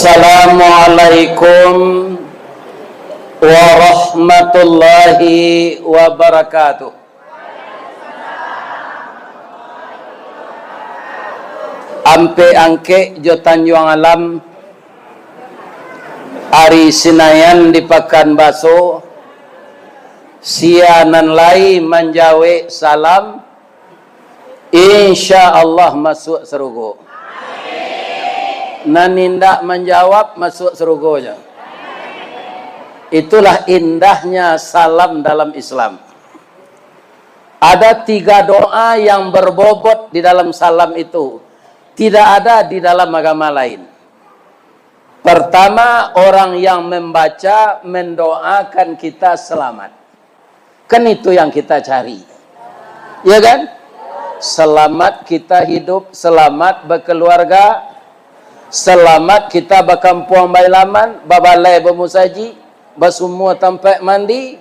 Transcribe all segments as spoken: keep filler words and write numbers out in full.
Assalamualaikum warahmatullahi wabarakatuh. Ampek Angkek jo Tanjuang Alam, ari Sinayan di Pakan Baso, sia nan lai manjawek salam, insya Allah masuak sarugo. Nan indak manjawab, masuak sarugo juo. Itulah indahnya salam dalam Islam. Ada tiga doa yang berbobot di dalam salam itu. Tidak ada di dalam agama lain. Pertama, orang yang membaca mendoakan kita selamat. Kan itu yang kita cari. Ya kan? Selamat kita hidup, selamat berkeluarga, selamat kita bakampuang bailaman, babalai bamusaji, basumua tampek mandi,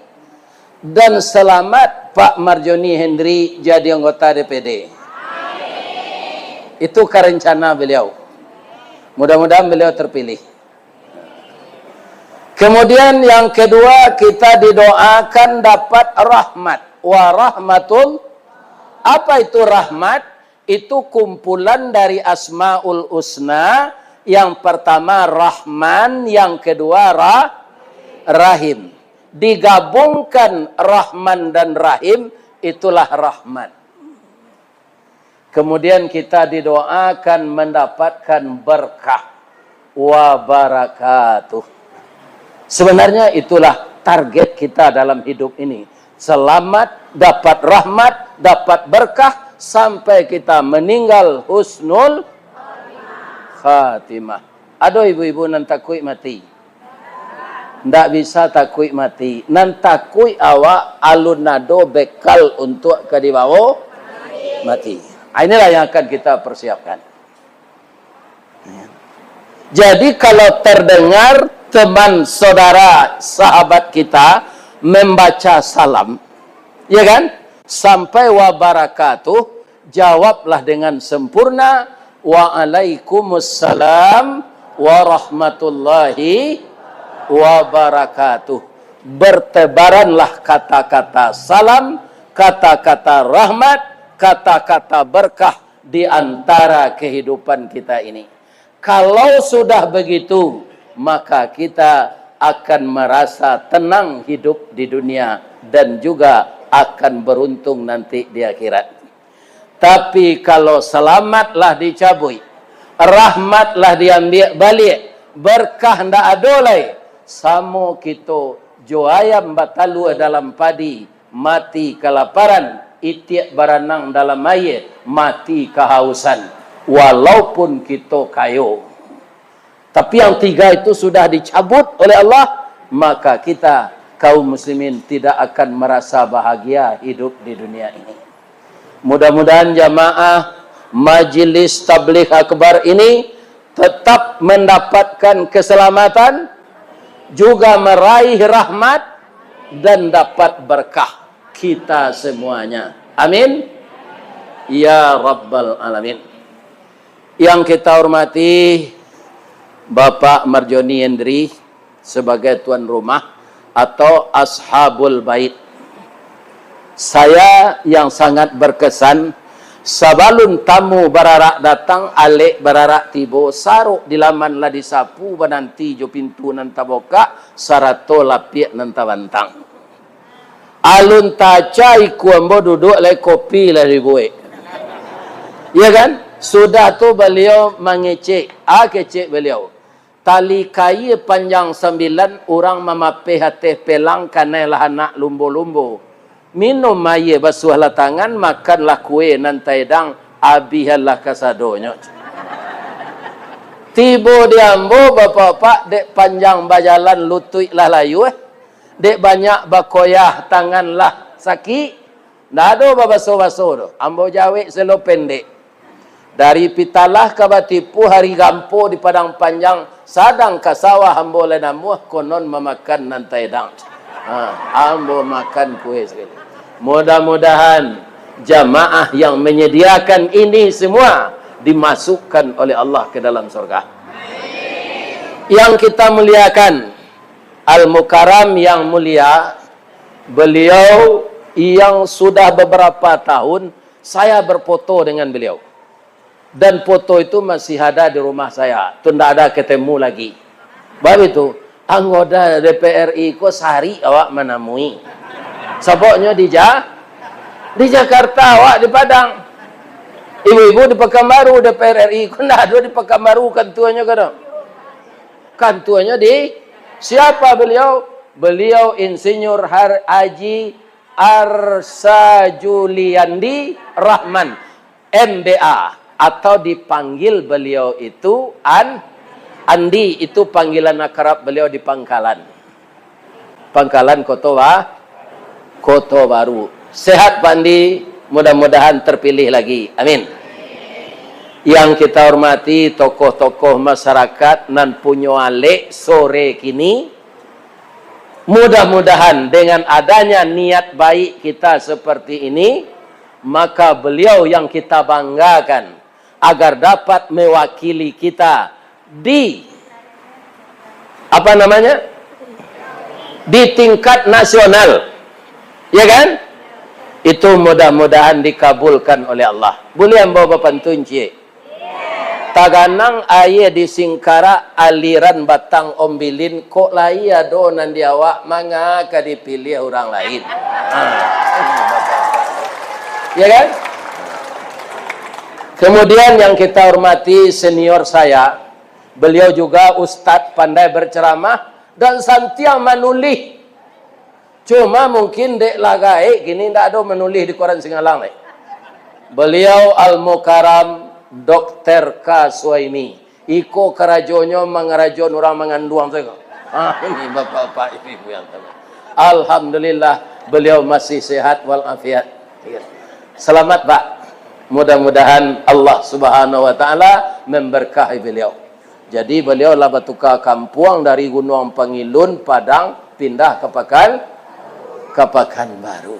dan selamat Pak Marjoni Hendri jadi anggota D P D. Itu ka rencana beliau. Mudah-mudahan beliau terpilih. Kemudian yang kedua, kita didoakan dapat rahmat. Wa rahmatul, apa itu rahmat? Itu kumpulan dari Asmaul Husna. Yang pertama Rahman, yang kedua Ra-, Rahim. Digabungkan Rahman dan Rahim, itulah rahmat. Kemudian kita didoakan mendapatkan berkah, wabarakatuh. Sebenarnya itulah target kita dalam hidup ini. Selamat, dapat rahmat, dapat berkah, sampai kita meninggal husnul khatimah. Ado ibu-ibu nan takuik mati? Ndak bisa takuik mati. Nan takuik awak alun ado bekal untuak ka dibawo mati. Ah, inilah yang akan kita persiapkan. Jadi, kalau terdengar teman saudara sahabat kita membaca salam, ya kan? Sampai wabarakatuh, jawablah dengan sempurna, "Waalaikumussalam warahmatullahi wabarakatuh." Bertebaranlah kata-kata salam, kata-kata rahmat, kata-kata berkah di antara kehidupan kita ini. Kalau sudah begitu, maka kita akan merasa tenang hidup di dunia dan juga akan beruntung nanti di akhirat. Tapi kalau selamat lah dicabuik, rahmat lah diambiak baliak, berkah ndak ado lai, samo kito jo ayam batalua dalam padi, mati kalaparan, itiak baranang dalam aia, mati kahausan, walaupun kito kayo. Tapi yang tiga itu sudah dicabut oleh Allah, maka kita kaum muslimin tidak akan merasa bahagia hidup di dunia ini. Mudah-mudahan jamaah Majelis Tabligh Akbar ini tetap mendapatkan keselamatan, juga meraih rahmat, dan dapat berkah kita semuanya. Amin. Ya Rabbal Alamin. Yang kita hormati Bapak Marjoni Hendri sebagai tuan rumah atau Ashabul Bait. Saya yang sangat berkesan, sabalun tamu bararak datang, alek bararak tibo, sarok di laman lah disapu, bananti jo pintu nan tabukak, sarato lapiak nan tabantang. Alun taca ikua ambo duduak, lai kopi lah dibuek. Ya kan? Sudah tu baliau mangecek. Ah, kecek baliau. Tali kaia panjang sambilan, urang mamapeh ateh pelang, kanai lah anak lumbo-lumbo. Minum aia, basuahlah tangan, makanlah kue nan taedang, abihanlah kasadonyo. Tibo di ambo, bapak-bapak, dek panjang bajalan, lutuik lah layuah. Dek banyak bakoyah, tangan lah sakik. Ndak ado babaso-baso doh. Ambo jawek selo pendek. Dari Pitalah ka Batipuah, ari gampo di Padang Panjang, sadang ka sawah ambo lai namuah, konon mamakan nan taedang. Ha, ambo makan kue sakali. Mudah-mudahan jamaah yang menyediakan ini semua dimasukkan oleh Allah ke dalam surga. Yang kita muliakan, Al-Mukarram yang mulia, beliau yang sudah beberapa tahun saya berfoto dengan beliau. Dan foto itu masih ada di rumah saya. Tu ndak ada ketemu lagi. Bab itu, anggota D P R I ko sari awak manamui. Sababnyo di Ja-, di Jakarta, awak di Padang. Ibu-ibu di Pekanbaru, D P R I ko ndak ado di Pekanbaru kantuanyo, kada. Kantuanyo di, siapa beliau? Beliau Insinyur Har-, Haji Arsa Juliandi Rahman, M B A, atau dipanggil beliau itu An-, Andi, itu panggilan akrab beliau di Pangkalan. Pangkalan Koto Ba-, Koto Baru. Sehat, Pak Andi, mudah-mudahan terpilih lagi. Amin. Yang kita hormati tokoh-tokoh masyarakat nan punyo alek sore kini, mudah-mudahan dengan adanya niat baik kita seperti ini, maka beliau yang kita banggakan agar dapat mewakili kita di, apa namanya, di tingkat nasional. Ya kan? Itu mudah-mudahan dikabulkan oleh Allah. Buliah ambo bapantun ciek? Taganang aia di Singkarak, aliran Batang Ombilin, kok lai ado nan di awak, manga ka dipiliah urang lain? Ha. Ya kan? Kemudian yang kita hormati senior saya, beliau juga ustaz pandai berceramah dan santiang manulih. Cuma mungkin dek lah gaek, kini ndak ado manulih di koran Singalang lai. Beliau Al-Mukarram Doktor K Suhaimi. Iko karajonyo mangarajoan urang manganduang sajo. Ah, ini bapak-bapak, ibu-ibu yang terhormat. Alhamdulillah, beliau masih sehat walafiat. Selamat, Pak. Mudah-mudahan Allah Subhanahu wa Taala memberkahi beliau. Jadi, beliau lah batuka kampuang dari Gunuang Pangilun, Padang, pindah ka Pakan, ka Pakanbaru.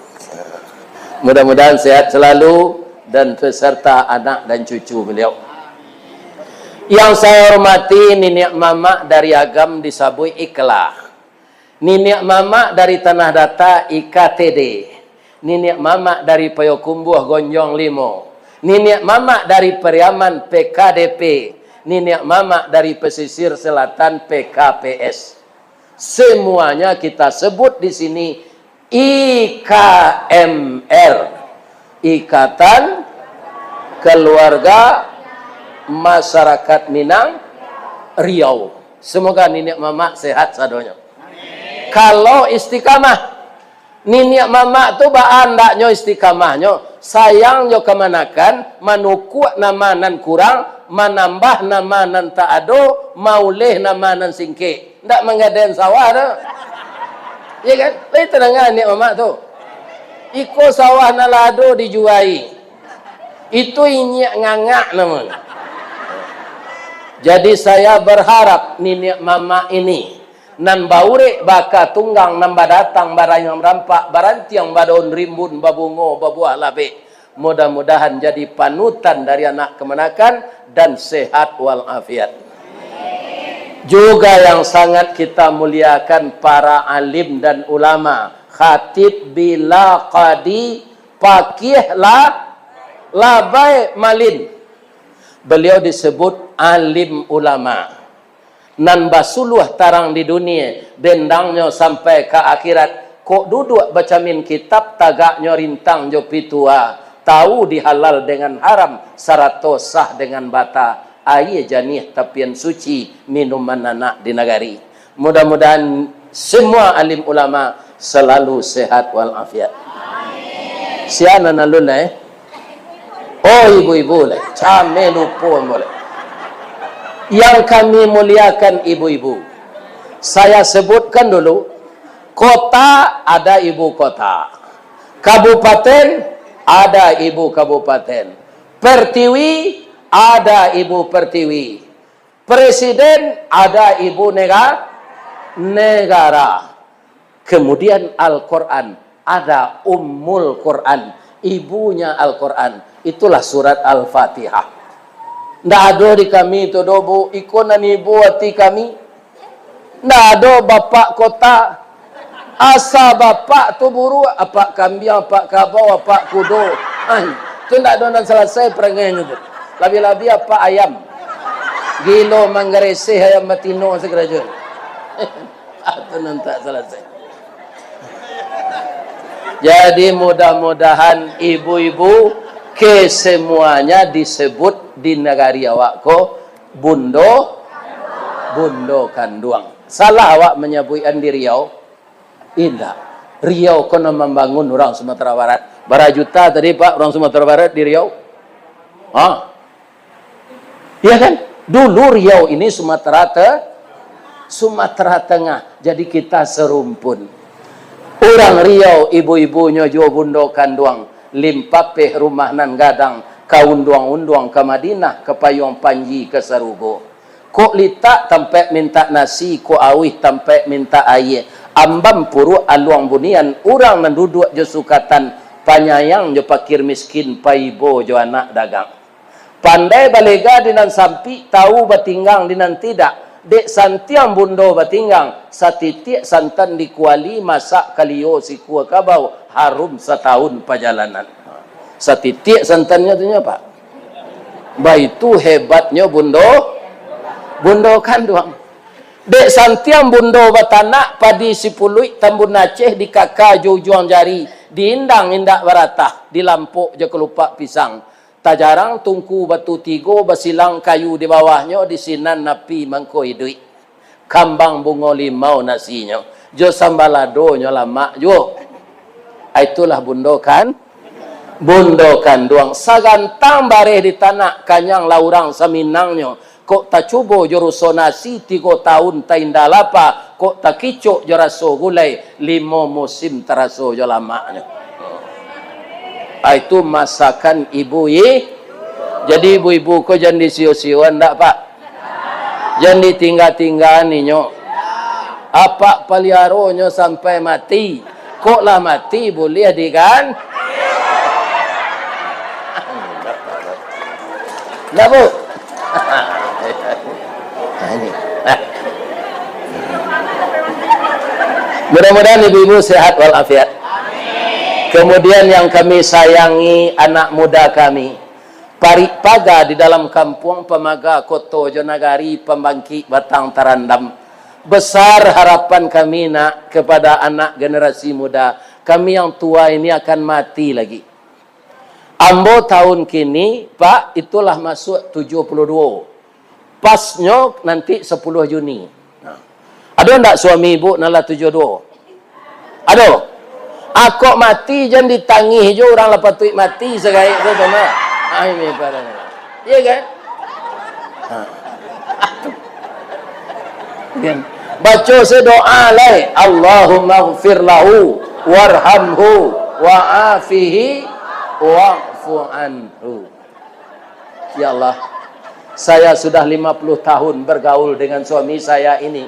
Mudah-mudahan sehat selalu dan beserta anak dan cucu beliau. Yang saya hormati niniak mamak dari Agam disabuik Ikla. Niniak mamak dari Tanah Data, I K T D. Niniak mamak dari Payokumbuah, Gonjong Limo. Niniak mamak dari Pariaman, P K D P. Niniak mamak dari Pesisir Selatan, P K P S. Semuanya kita sebut di sini I K M R, Ikatan Keluarga Masyarakat Minang Riau. Semoga niniak mamak sehat sadonyo. Kalau istiqamah, niniak mamak tu baa andaknyo istiqamahnyo, sayang jo kamanakan, manukuak nama nan kurang, manambah nama nan tak ado, mauleh nama nan singkek. Ndak manggadaian sawah tu. Ya kan? Lai tadanga niniak mamak tu. Iko sawah nan lah ado dijuai. Itu inyiak ngangak namonyo. Jadi, saya berharap niniak mamak ini, nan baurek baka tunggang, nan badatang barayang rampak, barantiang badaun rimbun, babungo, babuah labek, mudah-mudahan jadi panutan dari anak kamanakan dan sehat walafiat. Juga yang sangat kita muliakan, para alim dan ulama, khatib bila qadi, pakih la-, labai malin. Beliau disebut alim ulama nan basuluah tarang di dunia, dendangnyo sampai ka akhirat. Kok duduak bacamin kitab, tagaknyo rintang jo pitua, tahu di halal dengan haram, sarato sah dengan bata, aia janiah tapian suci, minuman anak di nagari. Mudah-mudahan semua alim ulama selalu sehat walafiat. Sia nan alun, eh? Oh, ibu-ibu lai, cameh lupo ambo lai. Yang kami muliakan ibu-ibu, saya sebutkan dulu, kota ada ibu kota, kabupaten ada ibu kabupaten, pertiwi ada ibu pertiwi, presiden ada ibu nega-, negara. Kemudian Al-Quran, ada Ummul Quran, ibunya Al-Quran. Itulah surat Al-Fatihah. Ndak ado di kami tu doh, Bu. Iko nan ibu ati kami. Ndak ado bapak kota. Asa bapak tu buruak, apak kambiang, apak kabau, apak kudo. Ai, tu ndak ado nan salasai perangainyo tu. Labiah-labiah apak ayam. Gilo manggareseh ayam batino sakarajo. Ah, tu nan tak salasai. Jadi, mudah-mudahan ibu-ibu kesemuanya disebut di nagari awak ko bundo, bundo kanduang. Salah awak manyabuikan di Riau? Indak. Riau ko nan mambangun urang Sumatera Barat. Bara juta tadi, Pak, urang Sumatera Barat di Riau? Ha? Iya kan? Dulu Riau ini Sumatera Te-, Sumatera Tengah. Jadi kita serumpun. Urang Riau, ibu-ibunyo juo bundo kanduang, limpapeh rumah nan gadang, ka unduang-unduang ka Madinah, ka payuang panji ka sarugo. Kok litak tampek mintak nasi, kok auih tampek mintak aia. Ambam puruak aluang bunian, urang nan duduak jo sukatan, panyayang jo pakir miskin, paibo jo anak dagang. Pandai balega di nan sampik, tau batinggang di nan tidak. Dek santiang bundo batinggang, satitiak santan di kuali, masak kalio sikua kabau, harum satahun pajalanan. Satitiak santannyo tu nyo, Pak. Baitu hebatnyo bundo, bundo kanduang. Dek santiang bundo batanak, padi sipuluik tambun Aceh, dikaka jo ujuang jari, diindang indak baratah, dilampok jo kalupak pisang. Tajarang tungku batu tigo, basilang kayu di bawahnyo, di sinan api mangko iduik. Kambang bungo limau nasinyo, jo sambaladonyo lamak juo. Ah, itulah bundo kan, bundo kanduang. Sagantang bareh di tanak, kanyang lah urang saminangnyo. Kok tacubo jo ruso nasi, tigo taun tainda lapa. Kok takicok jo raso gulai, limo musim taraso jo lamaknyo. Ah, itu masakan ibu i-, jadi ibu-ibu ko jan disio-sioan ndak, Pak? Jan ditingga-tinggaan inyo. Apak paliaronyo sampai mati. Kok lah mati, buliah digan-, Ndak, Bu? Nah, ini. Nah. Mudah-mudahan ibu-ibu sehat walafiat. Kemudian yang kami sayangi, anak muda kami, parik paga di dalam kampuang, pamaga koto jo nagari, pambangkik batang tarandam. Besar harapan kami, nak, kepada anak generasi muda. Kami yang tua ini akan mati lagi. Ambo tahun kini, Pak, itulah masuak tujuah puluah duo. Pasnyo nanti sapuluah Juni. Nah. Ado ndak suami ibu nan lah tujuah duo? Ado? Akok mati jan ditangih jo urang lah patuik mati sagaek tu, tu mah. Ah, ini padahal. Iya kan? Ha. Kan? Baco se doa lai, "Allahumma ghfir lahu, warhamhu, wa afihi, wa'fu anhu." Ya Allah, saya sudah lima puluh tahun bergaul dengan suami saya ini.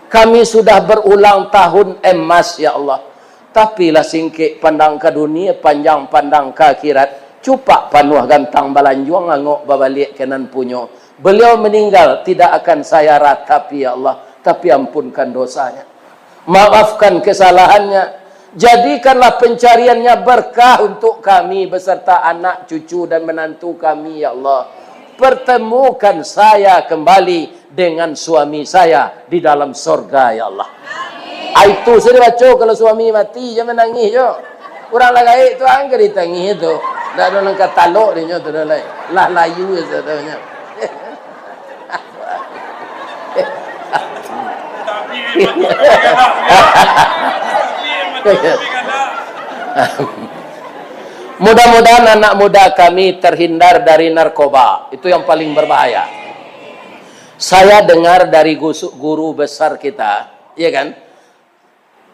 Kami sudah berulang tahun emas, ya Allah. Tapi lah singkek pandang ka dunia, panjang pandang ka akhirat. Cupak panuah gantang balanjuang, angok babaliak ka nan punyo. Beliau meninggal, tidak akan saya ratapi, ya Allah, tapi ampunkan dosanya. Maafkan kesalahannya. Jadikanlah pencariannya berkah untuk kami beserta anak, cucu, dan menantu kami, ya Allah. Pertemukan saya kembali dengan suami saya di dalam sorga, ya Allah. Ah, itu sajo dibaco kalau suami mati, jan manangih jo. Urang lah gaek tu, angka ditangih tu. Ndak ado nan ka talok dinyo tu doh lai. Lah layu sajo nyo. Mudah-mudahan anak muda kami terhindar dari narkoba. Itu yang paling berbahaya. Saya dengar dari gusu-, guru besar kita, ya kan?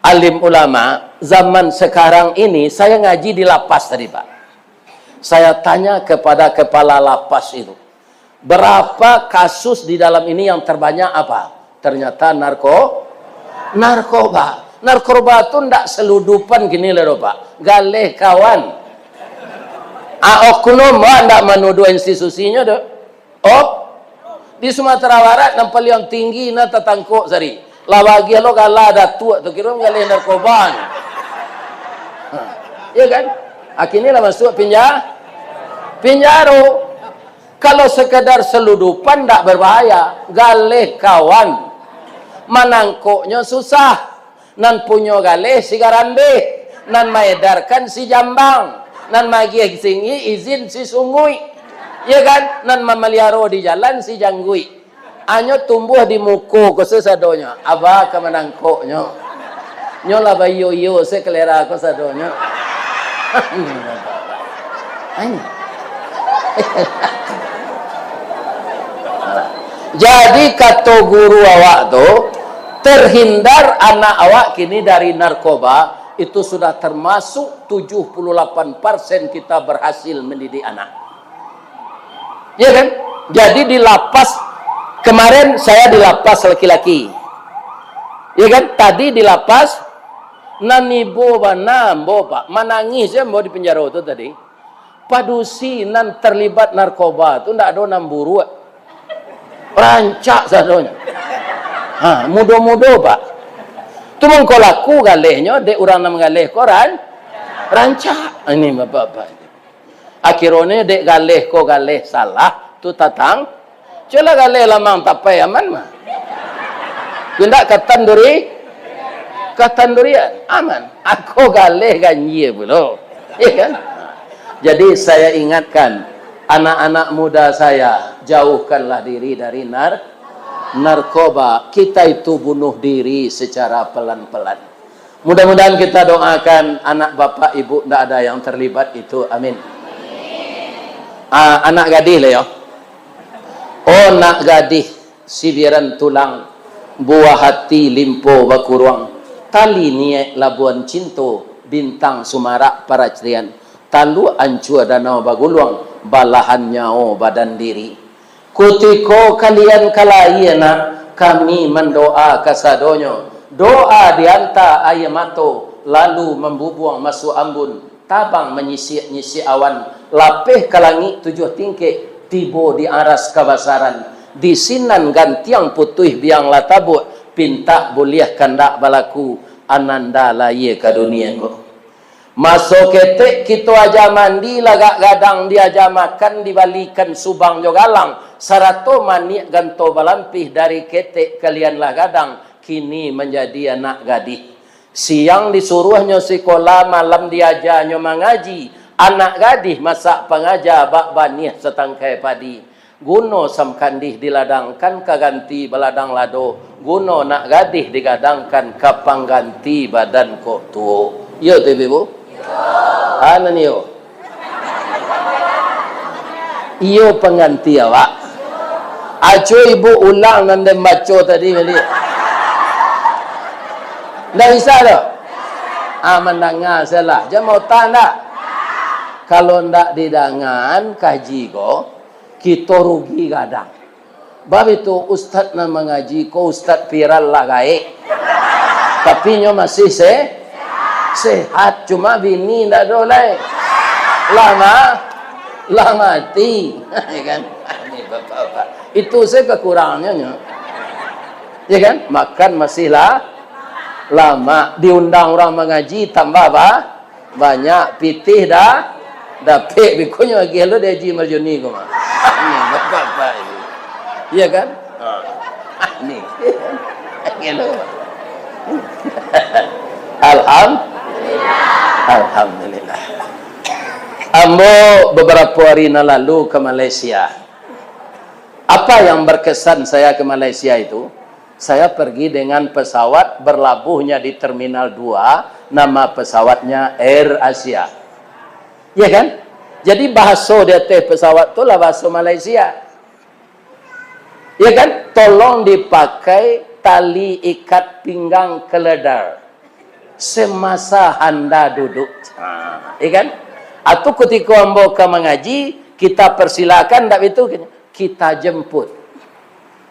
Alim ulama, zaman sekarang ini, saya ngaji di lapas tadi, Pak. Saya tanya kepada kepala lapas itu, "Berapa kasus di dalam ini yang terbanyak apa?" Ternyata narko-, narkoba. Narkoba tu ndak seludupan gini lah, Pak. Galeh kawan. Ah, oknum, Pak, ndak manuduh institusinya, doh. Oh, di Sumatera Barat nan paliang tinggi nah tatangkok sari. Lah bagian lo kalah datuak tu, kiro galeh narkoba. Ha, iya kan? Akhirnya lah masuk pinja-, pinjaro. Kalau sekadar seludupan ndak berbahaya, galeh kawan. Manangkoknyo susah. Nan punyo galeh si garandeh, nan maedarkan si jambang, nan magiah singgi izin si sunguik. Iya kan? Nan mamaliaro di jalan si jangguik. Anyo tumbuah di muko ko sasadonyo, aba ka manangkoknyo. Nyo lah baiyo-iyo se kalera ko sadonyo. Anyo. Jadi kato guru awak tu, terhindar anak awak kini dari narkoba, itu sudah termasuk tujuh puluh lapan persen kita berhasil mendidik anak. Ya kan? Jadi di lapas, kemarin saya di lapas laki-laki. Ya kan? Tadi di lapas, nan ibo bana ambo, Pak. Manangih se ambo di penjara tu tadi. Padusi nan terlibat narkoba tu ndak ado nan buruak. Rancak sadonyo. Ha, mudo-mudo, Pak. Tu mangko laku galehnyo, dek urang nan manggaleh ko ran-, rancak. Ini bapak-bapak. Akhirnyo dek galeh ko galeh salah, tu tatang. Cubolah galeh lamang tapai aman mah. Indak katan duri-, katan durian, aman. Ako galeh ganjia pulo. Ya kan? Jadi saya ingatkan anak-anak muda saya, jauhkanlah diri dari nar-, narkoba. Kita itu bunuh diri secara pelan-pelan. Mudah-mudahan kita doakan anak bapak ibu ndak ada yang terlibat itu. Amin. Ah, anak gadih lah yo. Oh, nak gadih, sibiran tulang, buah hati limpo bakuruang, tali niaik labuan cinto, bintang sumarak paratrian, taluk ancua danau baguluang, balahan nyao badan diri. Kutiko kalian ka lahia nak, kami mandoa kasadonyo, doa dianta aia mato, lalu mambubuang masuak ambun, tabang manyisiak-nyisiak awan, lapeh ka langik tujuah tingkek, tibo di aras kabasaran, di sinan gantiang putuih biang lah tabuak, pintak buliah kandak balaku, ananda lahia ka dunia ko. Maso ketek kito aja mandi, lagak gadang diaja makan, dibalikan subang jo galang, sarato maniak ganto balampih dari ketek kalian lah gadang, kini manjadi anak gadih. Siang disuruahnyo sikola, malam diajanyo mangaji, anak gadih masak pangaja bak baniah satangkai padi. Guno samkandih diladangkan ka ganti baladang lado, guno nak gadih digadangkan ka pangganti badan kok tuo. Iyo tu, Ibu? Iyo. Anan iyo. Iyo pangganti awak. Aco ibu ulang nan den baco tadi baliak. Ndak bisa doh? Ah, mandanga salah. Jan maota ndak? Kalau ndak didangaan kaji ko, kito rugi gadang. Bab itu, ustad nan mangaji ko, ustad viral lah gaek. Tapi nyo masih se-, sehat, cuma bini ndak ado lai. Lah ma-, lah mati. Ya kan? Ini bapak-bapak. Itu saja kekurangannyo nyo. Ya kan? Makan masih lah lama. Diundang urang mangaji, tambah ba-, banyak pitih dah, dapek bikonyo lagi lo di Haji Marjoni ko mah. Ni, bapak-bapak ini. Iya kan? Ha. Ni. Gitu. Alham-, Alhamdulillah. Ambo beberapa hari nan lalu ke Malaysia. Apa yang berkesan saya ke Malaysia itu? Saya pergi dengan pesawat berlabuhnya di Terminal dua, nama pesawatnya Air Asia. Ya kan? Jadi bahaso di ateh pesawat tu lah bahaso Malaysia. Ya kan? Tolong dipakai tali ikat pinggang keledar semasa anda duduk. Ha, ya kan? Atau kutiko ambo ka mangaji, kita persilakan, ndak bitu? Kita jemput.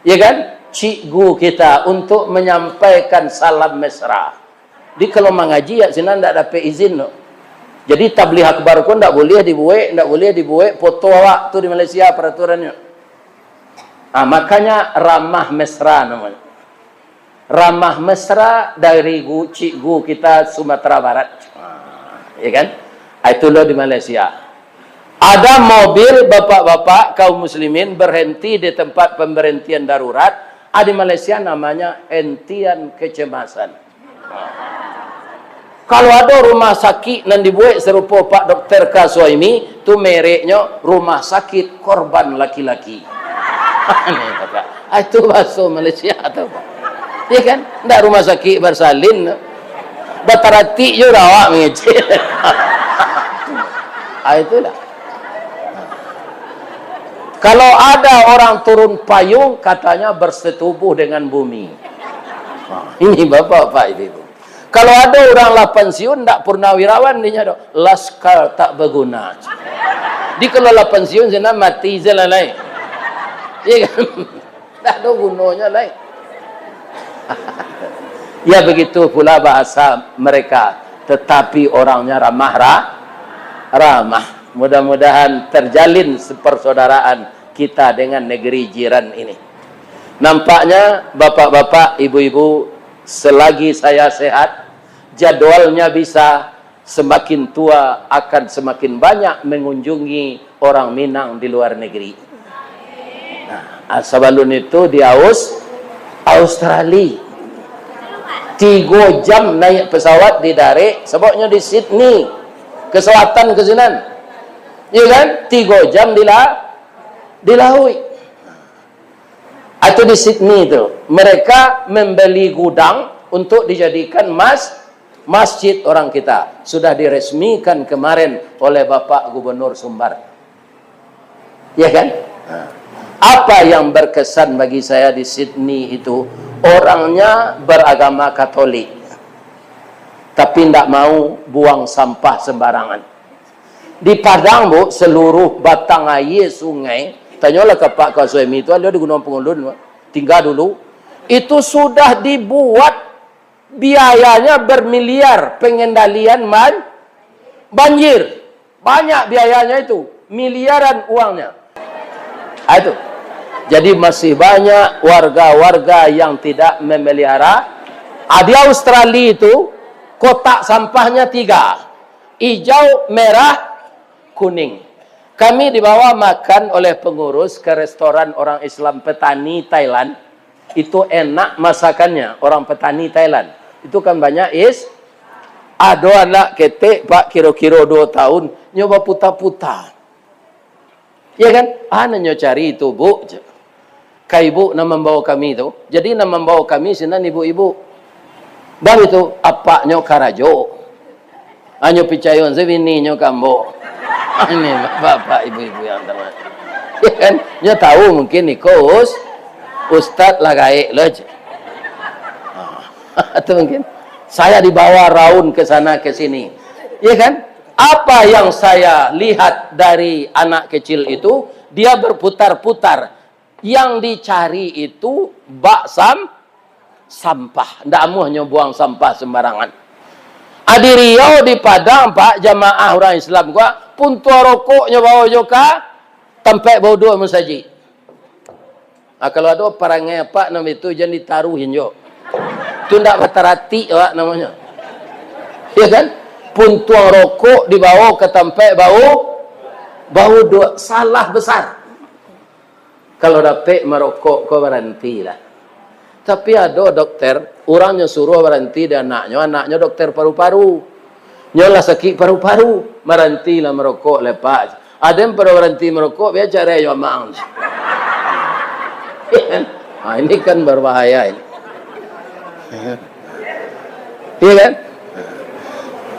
Ya kan? Cikgu kita untuk menyampaikan salam mesra. Di kalau mangaji, yak sinan ndak dapek izin tu. Jadi, tabligh akbar ko ndak boleh dibuek, ndak boleh dibuek foto awak tu di Malaysia peraturannyo. Ah, makanya ramah mesra namanya. Ramah mesra dari gu-, cikgu kita Sumatera Barat. Ya kan? Ah, itu lo di Malaysia. Ada mobil bapak-bapak kaum muslimin berhenti di tempat pemberhentian darurat. Ah, di Malaysia namanya hentian kecemasan. Kalau ado rumah sakik nan dibuek sarupo Pak Doktor Kasuaimi, tu mereknyo rumah sakit korban laki-laki. Aneh, Pak. Ah, itu bahaso Malaysia tu, Pak. Ya kan? Ndak rumah sakik barsalin tu. Bataratik jo awak mangecek. Ah, itulah. Kalau ada orang turun payung, katanya bersetubuh dengan bumi. Ah, ini bapak-bapak, ibu-ibu. Kalau ado urang lah pansiun, ndak purnawirawan dinyo doh, laskar tak baguna. Di kalau lah pansiun, sinan mati se lah lai. Iya kan? Ndak ado gunonyo lai. Ya, begitu pula bahasa mereka, tetapi orangnya ramah ra-, ramah. Mudah-mudahan terjalin persaudaraan kita dengan negeri jiran ini. Nampaknya, bapak-bapak, ibu-ibu, selagi saya sehat, jadwalnya bisa, semakin tua akan semakin banyak mengunjungi orang Minang di luar negeri. Nah, ah, sabalun itu di Aus-, Australia. Tigo jam naik pesawat di darat, sababnyo di Sydney, ke selatan ke sinan. Iya kan? Tigo jam di la-, di lauik. Atau di Sydney tu, mereka membeli gudang untuk dijadikan mas-, masjid orang kita. Sudah diresmikan kemarin oleh Bapak Gubernur Sumbar. Ya kan? Nah, apa yang berkesan bagi saya di Sydney itu, orangnya beragama Katolik, tapi ndak mau buang sampah sembarangan. Di Padang, Bu, seluruh batang aia sungai, tanyolah ka Pak Kasuemi tu, alun di Gunung Pangulun, Pak. Tingga dulu. Itu sudah dibuat, biayanya bermiliar, pengendalian ban-, banjir. Banyak biayanya itu, miliaran uangnya. Ah, itu. Jadi masih banyak warga-warga yang tidak memelihara. Ah, di Australia itu, kotak sampahnya tiga. Ijau, merah, kuning. Kami dibawa makan oleh pengurus ke restoran orang Islam petani Thailand. Itu enak masakannya, orang petani Thailand. Itu kan banyak is-, ado anak ketek, Pak, kiro-kiro dua tahun, nyo baputa-puta. Ya kan? Ah, nan nyo cari itu, Bu, cek. Ka ibu nan mambawa kami tu. Jadi, nan mambawa kami sinan ibu-ibu. Dah itu, apaknyo karajo. Hanyo picayo se bininyo ka ambo. Ini bapak ibu-ibu yang terhormat. Ya kan? Nyo tahu mungkin iko us-, ustaz lah gaek lo, cek. Ah, atau mungkin saya dibawa raun ke sana ke sini. Ya kan? Apa yang saya lihat dari anak kecil itu, dia berputar-putar. Yang dicari itu bak sam-, sampah. Ndak amuah nyo buang sampah sembarangan. Ah, di Riau, di Padang, Pak, jamaah urang Islam ko, puntuang rokok nyo bawa jo ka tampek bauduak musajik. Ah, kalau ado parangai apak nan itu, jan ditaruhin jo. Tu ndak bataratik awak namonyo. Ya kan? Puntuang rokok dibawa ka tampek bau-, bauduak. Salah besar. Kalau dapek marokok ko, barantilah. Tapi ado dokter, urang nyo suruah baranti di anaknyo, anaknyo dokter paru-paru. Nyo lah sakik paru-paru, barantilah marokok, lepak. Aden pado baranti marokok, biar carai jo amang. Ha, ini kan berbahaya ini. Iya kan?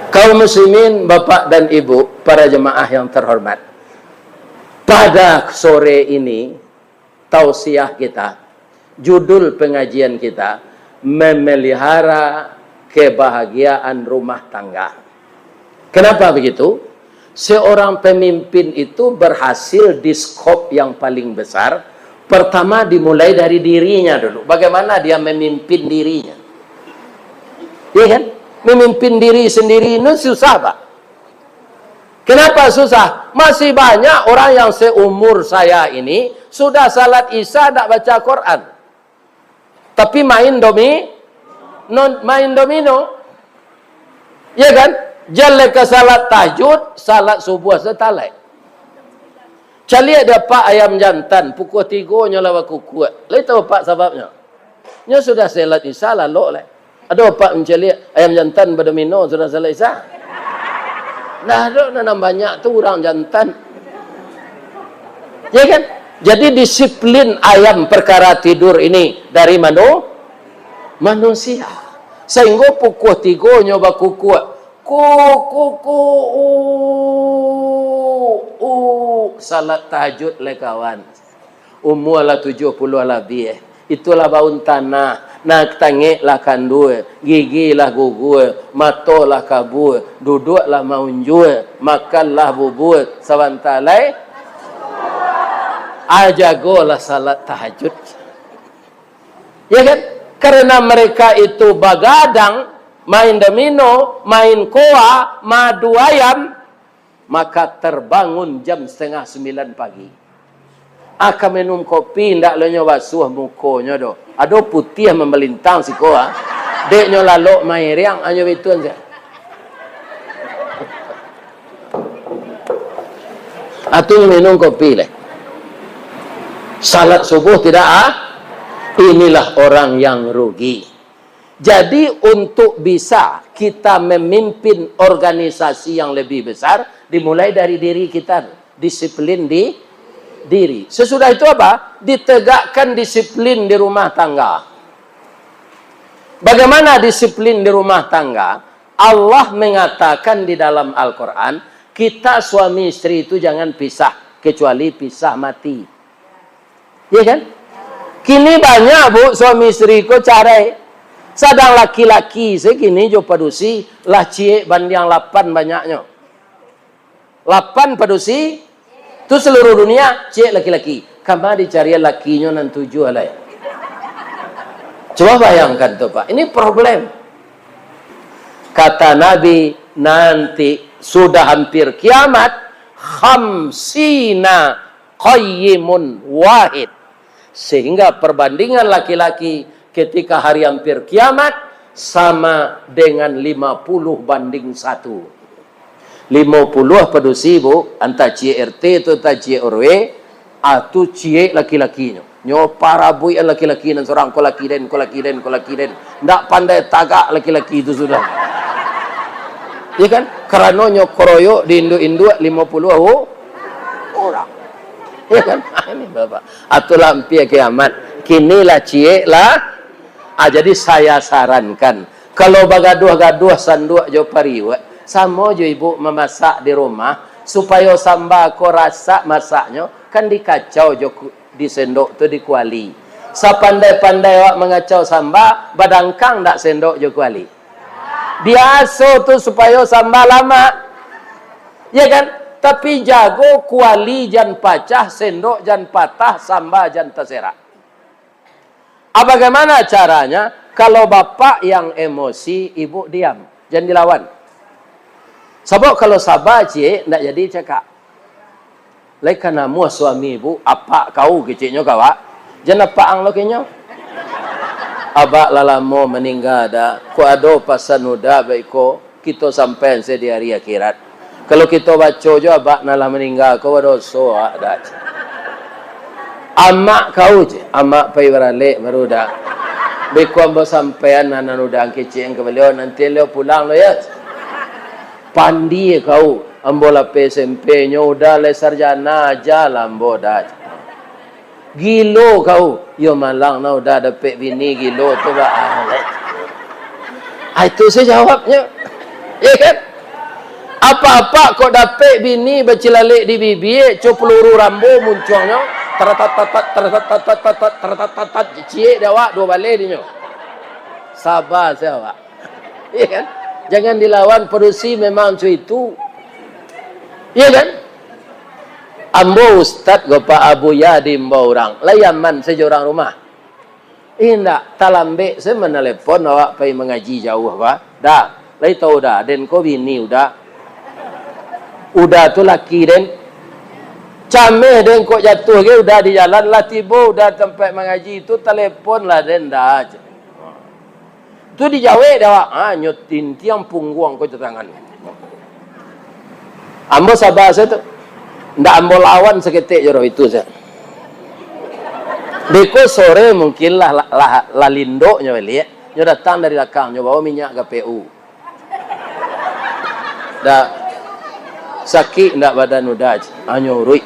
Kaum muslimin, bapak dan ibu, para jemaah yang terhormat. Pada sore ini, tausiah kita, judul pengajian kita, memelihara kebahagiaan rumah tangga. Kenapa begitu? Seorang pemimpin itu berhasil di skop yang paling besar. Pertama, dimulai dari dirinya dulu. Bagaimana dia memimpin dirinya? Iya kan? Memimpin diri sendiri itu susah, Pak. Kenapa susah? Masih banyak orang yang seumur saya ini sudah salat Isya ndak baca Quran. Tapi main domi-, Non main domino. Ya kan? Jan lai ka salat tahajud, salat subuah satalek. Caliak dek apak ayam jantan, pukua tigo nyo lah bakukuak. Lai tahu apak sababnyo? Nyo sudah salat Isya, lalok lai. Ado apak mancaliak ayam jantan badomino sudah salat Isya? Nah, ado, nah, nan banyak tu urang jantan. Ya kan? Jadi disiplin ayam perkara tidur ini dari manu-, manusia. Sahinggo pukua tigo nyo bakukuak. Ku, ku, ku, u, u, salat tahajud lai kawan. Umua lah tujuah puluah labiah. Itulah baun tanah. Nah, tangek lah kandua, gigi lah gugua, mato lah kabua, duduak lah maunjua, makan lah bubua, sabanta lai, ah, jagolah salat tahajud. Ya kan? Karena mereka itu bagadang, main domino, main koa, madu ayam, maka terbangun jam setengah sembilan pagi. Aka minum kopi, ndak lo nyo basuah mukonyo doh. Ado putiah mamalintang siko, ah. Dek nyo lalok mairiang, anyo bitun sia. Atu minum kopi leh. Salat subuh tidak, ah? Inilah orang yang rugi. Jadi, untuk bisa kita memimpin organisasi yang lebih besar, dimulai dari diri kita, disiplin di diri. Sesudah itu apa? Ditegakkan disiplin di rumah tangga. Bagaimana disiplin di rumah tangga? Allah mengatakan di dalam Al-Quran, kita suami istri itu jangan pisah, kecuali pisah mati. Iya kan? Kini banyak, Bu, suami istri ko carai. Sadang laki-laki se kini jo padusi lah ciek bandiang lapan banyaknyo. Lapan padusi, tu seluruh dunia, ciek laki-laki. Kama dicari lakinyo nan tujuah lai. Coba bayangkan tu, Pak. Ini problem. Kata Nabi, nanti sudah hampir kiamat, khamsina qayyimun wahid. Sehingga perbandingan laki-laki ketika hari hampir kiamat sama dengan lima puluh banding satu. Limo puluah padusi, Bu, antah ciek R T tu, antah ciek R W, ah, tu ciek laki-lakinyo. Nyo parabuikan laki-laki nan surang, ko laki den, ko laki den, ko laki den. Ndak pandai tagak laki-laki tu sudah. Ya kan? Karano nyo keroyok di induak-induak limo puluah u-, urang. Ya kan? Ini Bapak. Atulah hampir kiamat. Kini lah ciek lah. Ah, jadi saya sarankan, kalau bagaduah-gaduah sanduak jo pariuak, samo jo ibu mamasak di rumah, supayo samba ko rasak masaknyo, kan dikacau jo ku-, di sendok tu di kuali. Sapandai-pandai awak mangacau samba, badangkang ndak sendok jo kuali? Biaso tu supayo samba lamak. Ya kan? Tapi jago kuali jan pacah, sendok jan patah, samba jan taserak. Ah, bagaimana caranya? Kalau bapak yang emosi, ibu diam. Jan dilawan. Sabab kalau saba ciek, ndak jadi cakak. Lai ka namuah suami ibu, apak kau keceknyo ka awak. Jan apak ang lo kenyo. Abak lah lamo maningga dah. Kok ado pasan udah baiko. Kito sampai se di ari akhirat. Kalau kito baco jo abak nan lah maningga ko, badoso awak dak. Amak kau je, amak pai baralek baru dak. Beko ambo sampaian nan, nan udah kecek ka baliau, nanti baliau pulang lo ya. Pandie kau, ambo lapeh S M P nyo udah lai sarjana aja lah ambo dak. Gilo kau. Yo malang nah udah dapek bini gilo tu, ba. Ah, itu se jawabnyo. Ya kan? Apa-apa kok dapek bini bacilalek di bibia, co peluru Rambo muncuangnyo, taratatat, taratatat, taratatat, taratatat, ciek di awak duo baleh dinyo. Saba se awak. Ya kan? Jangan dilawan, padusi memang co itu. Ya kan? Ambo ustad ko, Pak, Abuya diimbau urang, lai aman sajo urang rumah? Indak, talambek se manalepon awak pai mangaji jauah, Pak. Dah, lai tau dah, den ko bini udah. Udah tu laki den. Cameh den kok jatuah ge, udah di jalan, lah tibo udah tampek mangaji tu, talepon lah den dah. Tu dijawek dek awak, ha, nyo tintiang pungguang ko jo tangan. Ambo saba sajo tu. Ndak ambo lawan saketek jo roh itu sajo. Beko sore mungkin lah, lah, lah, lah lindok nyo baliak. Nyo datang dari lakang, nyo bawa minyak K P U. Dah sakik ndak badan udah, hanyo uruik.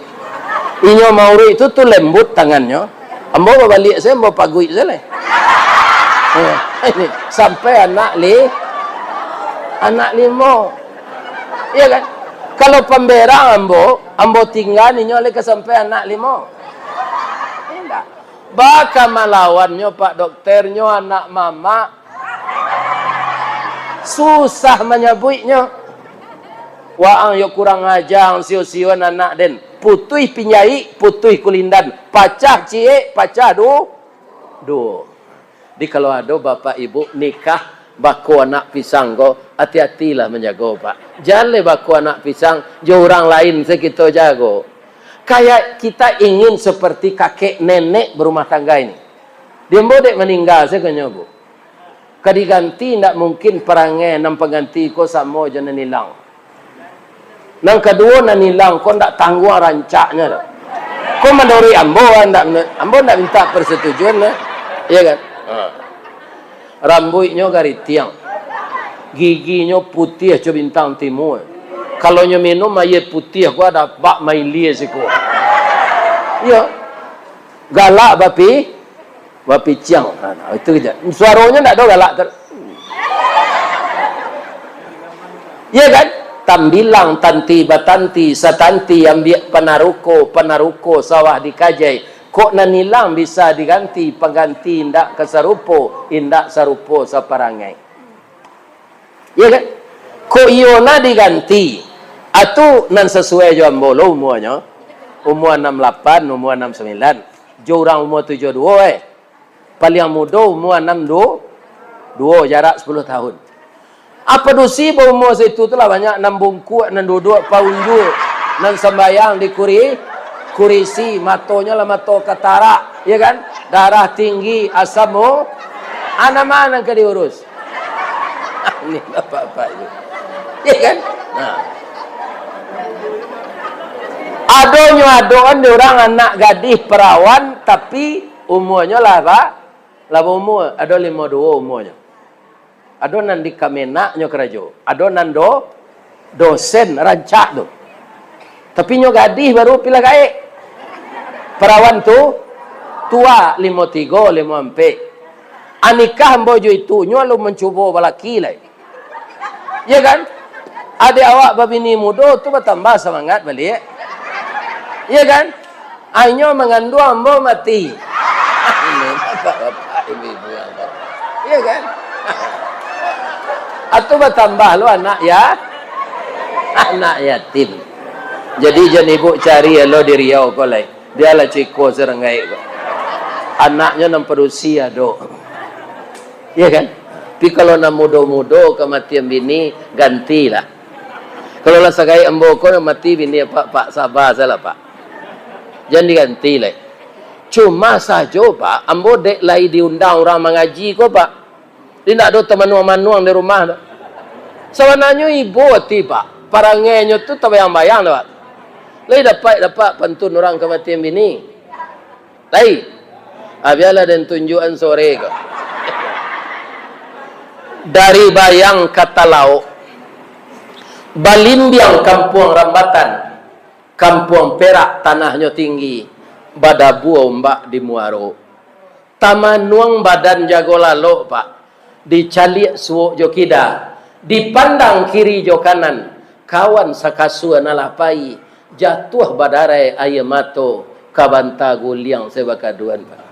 Inyo mauruik tu, tu lembut tangannyo. Ambo babaliak sajo, ambo paguik sajo lai. Eh, ini, sampai anak li-, anak limo. Iya kan? Kalau pamberang ambo, ambo tingga inyo lai ka sampai anak limo. Indak. Baka malawannyo, Pak Dokter, nyo anak mamak. Susah manyabuiknyo. Waang yo kurang aja, sio-sion anak den. Putuih pinjaik, putuih kulindan. Pacah ciek, pacah du-, duo. Jadi, kalau ado bapak ibu nikah bako anak pisang ko, ati-atilah manjago, Pak. Jan lai bako anak pisang, jo urang lain se kito jago. Kayak kita ingin seperti kakek nenek berumah tangga ini. Di ambo dek maningga sajo nyo, Bu. Ka diganti, ndak mungkin parangai nan pangganti ko samo jo nan ilang. Nan kaduo, nan ilang ko ndak tangguang rancaknyo doh. Ko manuruik ambo, ndak, ambo ndak minta persetujuan, nah. Iya kan? Ha. Rambuiknyo garitiang. Giginyo putiah co bintang timua. Kalau nyo minum aia putiah ko, ado bak mailia siko. Iyo. Galak bapi-, bapiciang. Ha, nah, itu kecek. Suaronyo ndak ado galak ter-, iya kan? Tambilang, tanti batanti, satanti ambiak panaruko, panaruko sawah dikajai. Kok nan ilang bisa diganti, pangganti indak ka sarupo, indak sarupo saparangai. Iya kan? Kok iyo nah diganti, atu nan sasuai jo ambo lo umuanyo, umua anam lapan, umua anam sambilan, jo urang umua tujuah duo, eh. Paliang mudo umua anam du-, duo, jarak sapuluah tahun. Apa dusi baumua saitu tu lah banyak nan bungkuak, nan duduak paunjuak, nan sambayang di kuri-, kurisi, matonyo lah mato katarak, ya kan? Darah tinggi, asam u-, ah, nan ma nan ka diurus? Ini bapak-bapak itu. Ya kan? Nah. Adonyo adoan di urang anak gadih perawan, tapi umuanyo lah ba-, lah baumua, ado limo duo umuanyo. Ado nan di Kamenaknyo karajo, ado nan do-, dosen rancak tu. Tapi nyo gadih baru pilah gaek. Perawan tu tua, limo tigo, limo ampek. Anikah ambo jo itu, nyo alun mancubo balaki lai. Ya kan? Adek awak babini mudo tu batambah samangat baliak. Ya kan? Ainyo manganduang ambo mati. Ini bapak-bapak, ibu-ibu, abah. Ya kan? Atu batambah lo anak ya-, anak yatim. Jadi jan ibu cari lo di Riau ko lai. Bialah ciko saranggaik ko. Anaknyo nan padusi ado. Iya kan? Tapi kalau nan mudo-mudo kamatian bini, gantilah. Kalau lah sagaik ambo ko nan mati bini, Pak, Pak, saba salah, Pak. Jan diganti lai. Cuma sajo, Pak, ambo dek lai diundang urang mangaji ko, Pak. Indak ado tamanuang-manuang di rumah tu. Sabananyo ibo ati, Pak. Parangainyo tu tabayang-bayang tu, Pak. Lai dapek-dapek pantun urang kamatian bini. Lai. Ah, bialah den tunjuakan sore ko. Dari Bayang ka Talaok, balimbiang kampuang Rambatan, kampuang Perak tanahnyo tinggi, badabua ombak di muaro. Tamanuang badan jago lalok, Pak. Dicaliak suok jo kida, dipandang kiri jo kanan, kawan sakasua nan lah pai, jatuah badarai aia mato, ka banta guliang se bakaduan, Pak.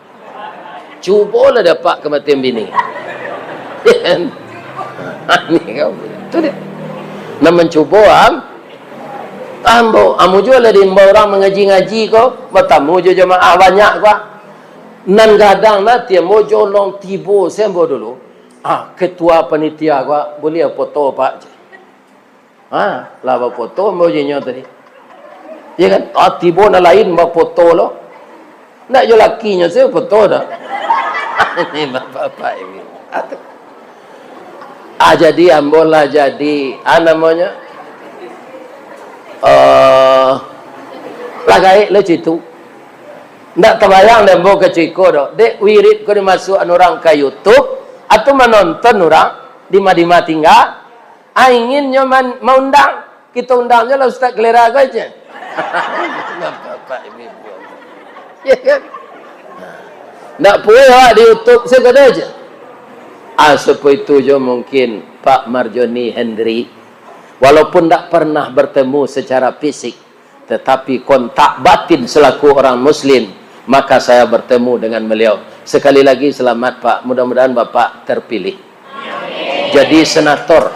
Cubolah dapek kamatian bini. Ini kau, tu dia. Nan mancubo, am-, ambo, amu juo lah diimbau urang mangaji-ngaji ko, batamu jo jamaah banyak ko. Nan gadang nati ambo jolong tibo se ambo dulu. Ah, ketua panitia ko, buliah foto, Pak. Ha, lah bafoto ambo jo inyo tadi. Ya kan? Ah, tibo nan lain bafoto lo. Ndak jo lakinyo se foto dah. Ini bapak-bapak ini. Ah, tu. Ah, jadi ambo lah jadi, ah, namonyo, eh, lah gaek lah citu. Ndak tabayang dek ambo ka ciko doh. Dek wirid ko dimasuakan urang ka YouTube, atau manonton urang di ma-di ma tingga, ah, inginnyo man-, maundang. Kito undang jo lah Ustaz Kelera ko aja. Bapak Ibu. Ya kan? Ndak puas awak di YouTube sajo aja. Ah, seperti itu jo mungkin Pak Marjoni Hendri. Walaupun ndak pernah bertemu secara fisik, tetapi kontak batin selaku orang muslim, maka saya bertemu dengan beliau. Sekali lagi selamat, Pak. Mudah-mudahan Bapak terpilih. Jadi senator.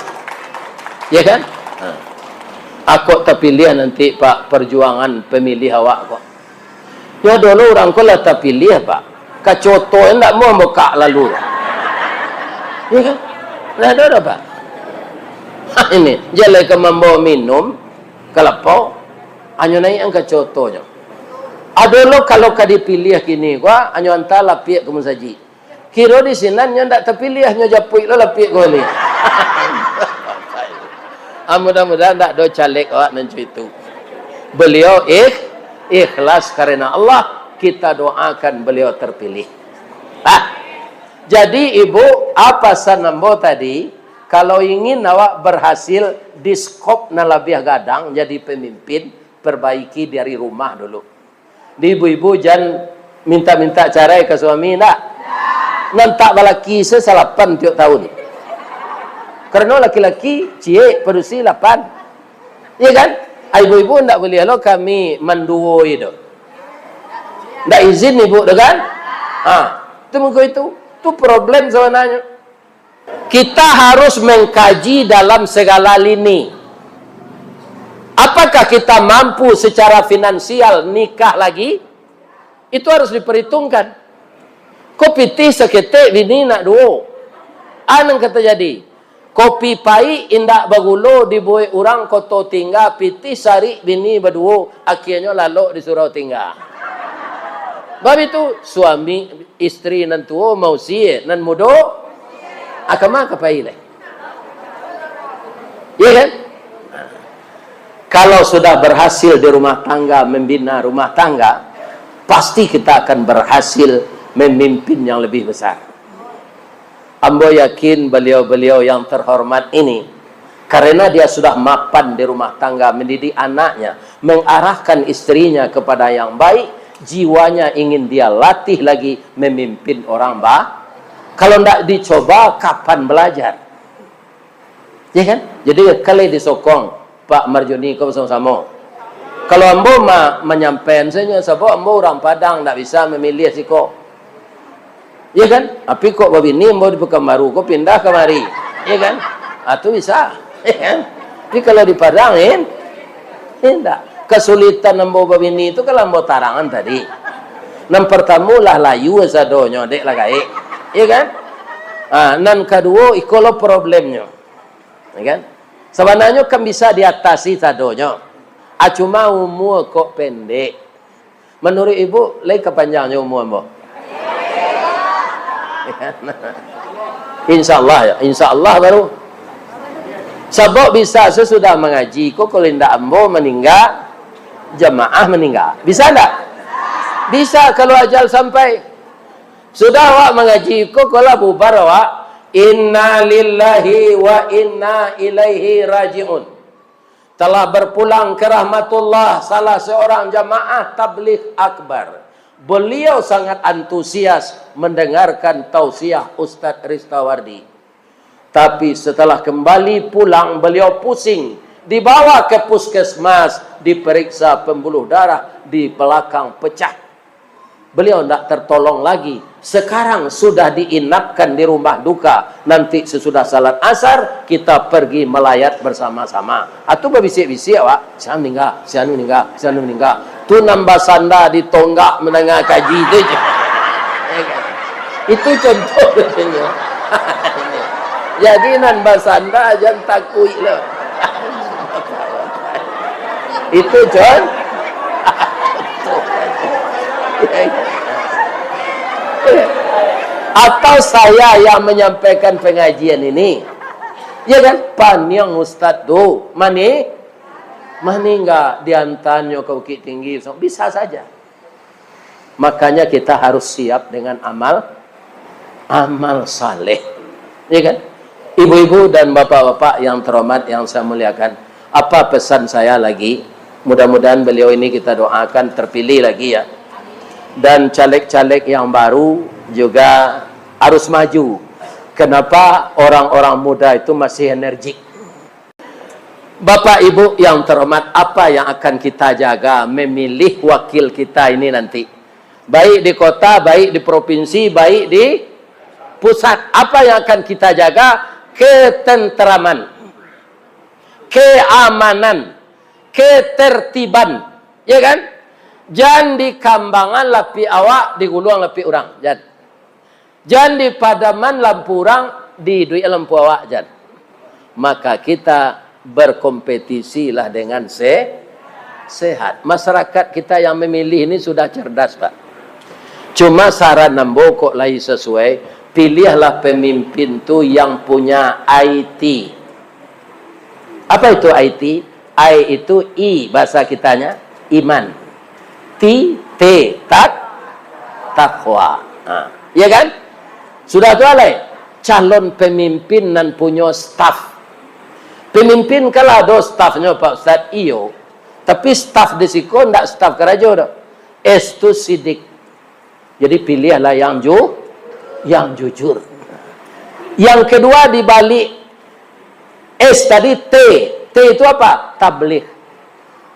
Ya kan? Ha. Ako tapiliah nanti, Pak, perjuangan pemilih awak ko. Yo, dulu urang ko lah tapiliah, Pak. Kacoto ndak mau bukak lalu. Ya kan? Nah, ado dah, Pak. Ha, ini, jalai ka mambawa minum, kalapau, anyo naik ang kacotonyo. Ado lo kalau ka dipiliah kini ko, anyo anta lapiak ka musajik. Kiro di sinan nyo ndak tapiliah, nyo japuik lo lapiak ko ni. Ah, mudah-mudahan ndak ado caleg awak nan cuitu. Beliau ikh-, ikhlas karena Allah, kita doakan beliau terpilih. Ah, jadi ibu, apa pesan ambo tadi? Kalau ingin awak berhasil di skop nan labiah gadang jadi pemimpin, perbaiki dari rumah dulu. Di ibu-ibu jan minta-minta carai ka suami, ndak? Nan tak balaki se salapan tiok tahun. Kareno laki-laki ciek padusi lapan. Iya kan? Ah, ibu-ibu ndak buliah lo kami manduo itu. Ndak izin ibu tu kan? Ha, tu mangko itu. Tu problem sabananyo. Kita harus mengkaji dalam segala lini. Apakah kita mampu secara finansial nikah lagi? Itu harus diperhitungkan. Ko pitih saketek bini nak duo. A nan ka tajadi? Kopi paik indak bagulo dibuek urang koto tingga, pitih sarik bini baduo, akienyo lalok di surau tingga. Bab itu, suami istri nan tuo mausie nan mudo, a kama ka pai lai? Iya kan? Kalau sudah berhasil di rumah tangga, membina rumah tangga, pasti kita akan berhasil memimpin yang lebih besar. Ambo yakin beliau-beliau yang terhormat ini, karena dia sudah mapan di rumah tangga, mendidik anaknya, mengarahkan istrinya kepada yang baik, jiwanya ingin dia latih lagi memimpin orang ba-, kalau ndak dicoba, kapan belajar? Ya kan? Jadi, kali disokong Pak Marjoni ko basamo-samo. Kalau ambo ma-, manyampaian sajo, sabab ambo urang Padang, ndak bisa mamiliah siko. Ya kan? Tapi kok babini ambo di Pekanbaru ko pindah kamari. Ya kan? Ah, tu bisa. Ya kan? Tapi kalau di Padang, in-, indak. Kesulitan ambo babini tu kalau ambo tarangan tadi. Nan partamo lah layu sadonyo, dek lah gaek. Ya kan? Ah, nan kaduo, iko lo problemnyo. Ya kan? Sabananyo kan bisa diatasi sadonyo. Ah, cuma umua kok pendek. Manuruik ibu, lai ka panjangnyo umua ambo? Insya Allah ya, insya Allah baru. Sabab bisa sasudah mangaji ko, kalau indak ambo maningga, jamaah maningga. Bisa ndak? Bisa kalau ajal sampai. Sudah awak mangaji ko, kalau bubar awak, "Inna lillahi wa inna ilaihi raji'un." Telah berpulang ke rahmatullah salah seorang jamaah tabligh akbar. Beliau sangat antusias mendengarkan tausiah Ustadz Ristawardi. Tapi setelah kembali pulang, beliau pusing. Dibawa ke puskesmas, diperiksa pembuluh darah di belakang pecah. Beliau ndak tertolong lagi. Sekarang sudah diinapkan di rumah duka. Nanti sesudah salat asar, kita pergi melayat bersama-sama. Atu babisiak-bisiak, Wak. Sia meninggal, sia anu meninggal, sia anu meninggal. Tu nan basanda di tonggak mandanga kaji tu je. Itu contoh. Jadi nan basanda jan takuik lo. Itu con-, atau saya yang menyampaikan pengajian ini? Ya kan? Paniang ustaz tu mani-, maningga, diantarnyo ka Bukittinggi, bisa saja. Makanya kita harus siap dengan amal, amal saleh. Ya kan? Ibu-ibu dan bapak-bapak yang terhormat, yang saya muliakan, apa pesan saya lagi? Mudah-mudahan beliau ini kita doakan terpilih lagi ya. Dan caleg-caleg yang baru juga harus maju. Kenapa orang-orang muda itu masih energik? Bapak Ibu yang terhormat, apa yang akan kita jaga memilih wakil kita ini nanti? Baik di kota, baik di provinsi, baik di pusat. Apa yang akan kita jaga? Ketenteraman, keamanan, ketertiban. Ya kan? Jan dikambangan lapik awak, diguluang lapik urang. Jan. Jan dipadaman lampu urang, diiduik lampu awak, jan. Maka kita berkompetisilah dengan se-, sehat. Masyarakat kita yang memilih ini sudah cerdas, Pak. Cuma saran ambo kok lai sesuai, pilihlah pemimpin tu yang punya I T. Apa itu I T? I itu I, bahasa kitanya, iman. T, T, tak, takwa. Ha. Ya kan? Sudah tu alai, calon pemimpin nan punyo staff. Pemimpin kan lah ado staffnyo, Pak Ustaz? Iyo. Tapi staff di siko ndak staff karajo doh. S tu sidik. Jadi, pilihlah yang ju-, yang jujur. Yang kedua, di balik S tadi, T. T itu apa? Tabligh.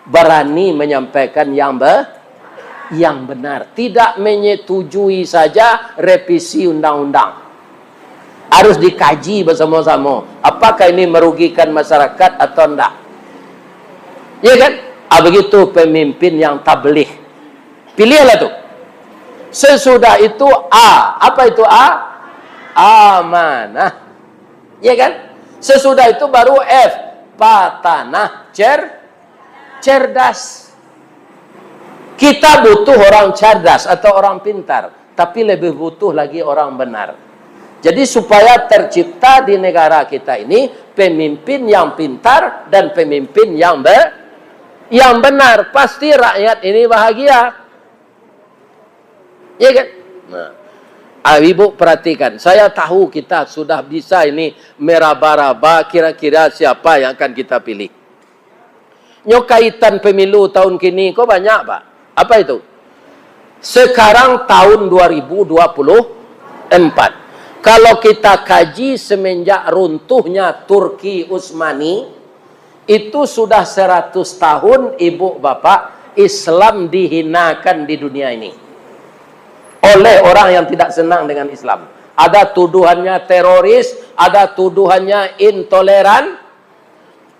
Berani menyampaikan yang be-, yang benar. Tidak menyetujui saja revisi undang-undang. Harus dikaji bersama-sama, apakah ini merugikan masyarakat atau ndak. Ya kan? Ah, begitu pemimpin yang tabligh. Pilihlah tu. Sesudah itu A. Apa itu A? Amanah. Ya kan? Sesudah itu baru F. Fatanah. Cer-, cerdas. Kita butuh orang cerdas atau orang pintar, tapi lebih butuh lagi orang benar. Jadi, supaya tercipta di negara kita ini pemimpin yang pintar dan pemimpin yang be-, yang benar, pasti rakyat ini bahagia. Ya kan? Nah, ah, ibu perhatikan, saya tahu kita sudah bisa ini meraba-raba kira-kira siapa yang akan kita pilih. Nyo kaitan pemilu tahun kini ko banyak, Pak. Apa itu? Sekarang tahun dua ribu dua puluh empat. Kalau kita kaji semenjak runtuhnya Turki Utsmani, itu sudah seratus tahun, ibu bapak, Islam dihinakan di dunia ini oleh orang yang tidak senang dengan Islam. Ada tuduhannya teroris, ada tuduhannya intoleran,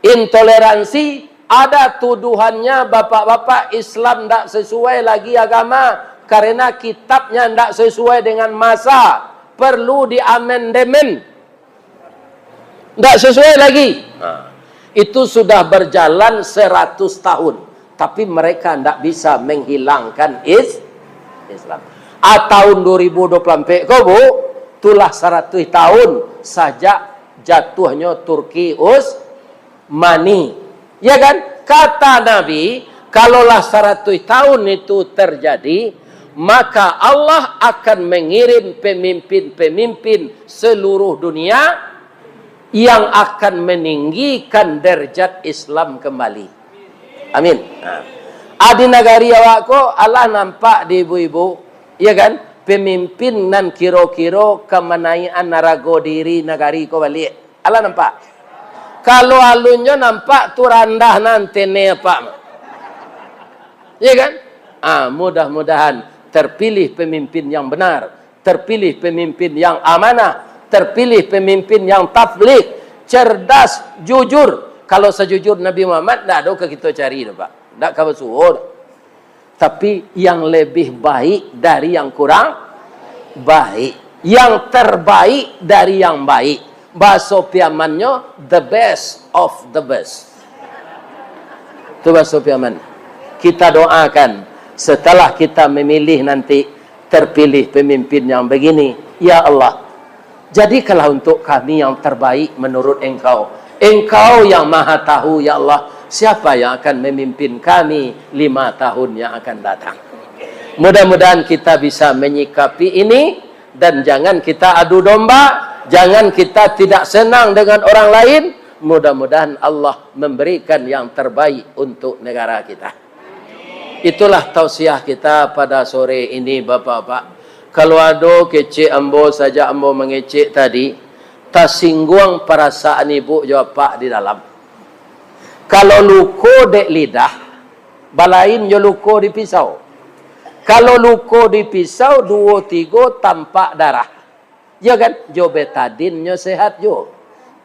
intoleransi, ada tuduhannya bapak-bapak Islam ndak sesuai lagi agama, karena kitabnya ndak sesuai dengan masa, perlu diamandemen. Ndak sesuai lagi. Nah, itu sudah berjalan seratus tahun, tapi mereka ndak bisa menghilangkan is-, Islam. Ah, tahun dua ribu dua puluh empat ko, Bu, itulah seratus tahun sajak jatuhnyo Turki Utsmani. Ya kan? Kata Nabi, kalaulah saratus tahun itu terjadi, maka Allah akan mengirim pemimpin-pemimpin seluruh dunia yang akan meninggikan derajat Islam kembali. Amin. Ha. Ah, di nagari awak ko, alah nampak di ibu-ibu, ya kan? Pemimpin nan kiro-kiro ka manaikan harago diri nagari ko baliak. Alah nampak? Kalau alunnyo nampak tu randah nan tene apak. Ya kan? Ah, mudah-mudahan terpilih pemimpin yang benar, terpilih pemimpin yang amanah, terpilih pemimpin yang tabligh, cerdas, jujur. Kalau sajujur Nabi Muhammad, ndak ado ka kito cari doh, Pak. Ndak ka basuo doh. Tapi yang lebih baik dari yang kurang baik, yang terbaik dari yang baik. Bahaso Piamannyo, the best of the best. Itu bahaso Piaman. Kita doakan, setelah kita memilih nanti, terpilih pemimpin yang begini. Ya Allah, Jadikanlah untuk kami yang terbaik menurut Engkau. Engkau yang Maha Tahu, ya Allah, siapa yang akan memimpin kami lima tahun yang akan datang. Mudah-mudahan kita bisa menyikapi ini, dan jangan kita adu domba, jangan kita tidak senang dengan orang lain. Mudah-mudahan Allah memberikan yang terbaik untuk negara kita. Itulah tausiah kita pada sore ini, Bapak-bapak. Kalau ado kecek ambo, sajak ambo mangecek tadi, tasingguang parasaan ibu jo apak di dalam. Kalau luko dek lidah, balain jo luko di pisau. Kalau luko di pisau, duo tigo tampak darah. Yo kan? Jo betadin nyo sehat juo.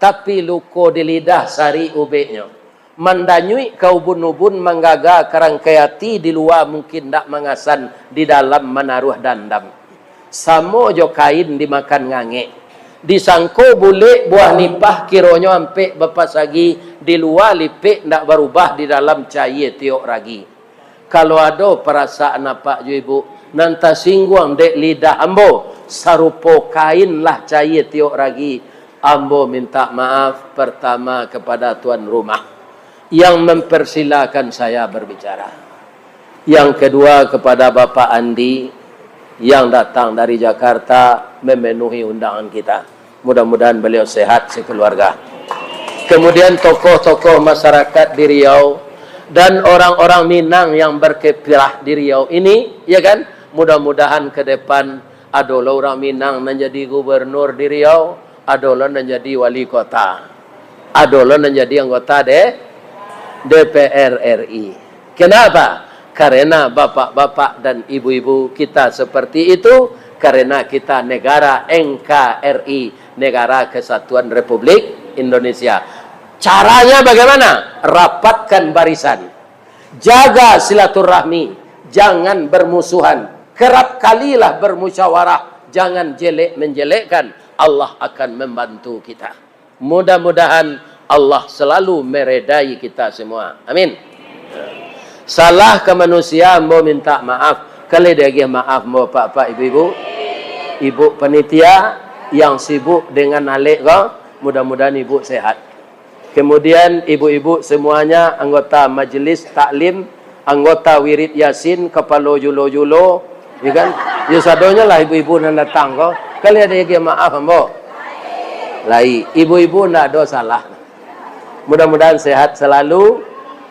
Tapi luko di lidah sarik ubeknyo. Mandanyuik ka ubun-ubun, manggaga ka rangkai ati, di lua mungkin ndak mangasan, di dalam manaruah dandam. Samo jo kain dimakan ngangek. Disangko bulek buah nipah, kironyo ampek bapasagi, di lua lipek ndak barubah, di dalam cayie tiok ragi. Kalau ado parasaan apak jo ibu nan tasingguang dek lidah ambo, sarupo kain lah cayie tiok ragi, ambo minta maaf pertama kepada tuan rumah yang mempersilakan saya berbicara. Yang kedua, kepada Bapak Andi yang datang dari Jakarta memenuhi undangan kita. Mudah-mudahan beliau sehat sekeluarga. Kemudian tokoh-tokoh masyarakat di Riau dan orang-orang Minang yang berkiprah di Riau ini, ya kan? Mudah-mudahan ke depan ado lo urang Minang nan jadi gubernur di Riau, ado lo nan jadi wali kota, ado lo nan jadi anggota de-, D P R R I. Kenapa? Karena bapak-bapak dan ibu-ibu kita seperti itu, karena kita negara N K R I, Negara Kesatuan Republik Indonesia. Caranya bagaimana? Rapatkan barisan. Jaga silaturahmi, jangan bermusuhan. Kerap kalilah bermusyawarah, jangan jelek menjelekkan. Allah akan membantu kita. Mudah-mudahan Allah selalu meredai kita semua. Amin. Salah ka manusia, ambo minta maaf. Kalau diagiah maaf, ambo, pak-pak, ibu-ibu, ibu panitia yang sibuk dengan alek ko, mudah-mudahan ibu sehat. Kemudian ibu-ibu semuanya, anggota majelis taklim, anggota wirid Yasin, kapalo julo-julo, ya kan? Ya sadonyo lah ibu-ibu nan datang ko. Kalau diagiah maaf, ambo. Lai, ibu-ibu ndak ado salah. Mudah-mudahan sehat selalu.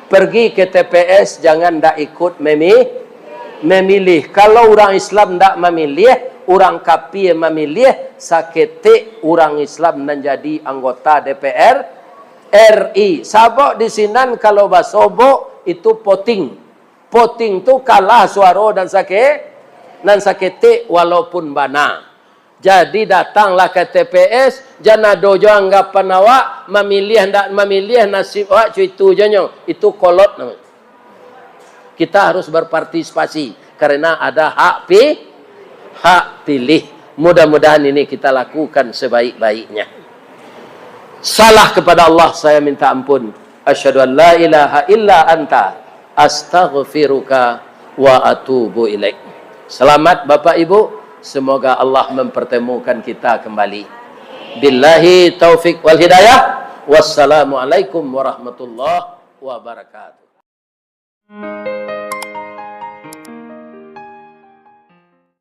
Pergi ke T P S, jangan ndak ikut memi-, memilih. Kalau urang Islam ndak mamilih, urang kapia mamilih, saketek urang Islam nan jadi anggota D P R R I. Sabab di sinan kalau basobok, itu voting. Voting tu kalah suaro nan sake-, nan saketek walaupun bana. Jadi datanglah ka T P S, jan ado jo anggapan awak, mamiliah ndak mamiliah, nasib awak co itu jo nyo. Itu kolot namonyo. Kita harus berpartisipasi karena ada hak pi-, hak pilih. Mudah-mudahan ini kita lakukan sebaik-baiknya. Salah kepada Allah, saya minta ampun. Asyhadu an la ilaha illa anta, astaghfiruka wa atubu ilaik. Selamat Bapak Ibu, semoga Allah mempertemukan kita kembali. Billahi taufik wal hidayah. Wassalamualaikum warahmatullahi wabarakatuh.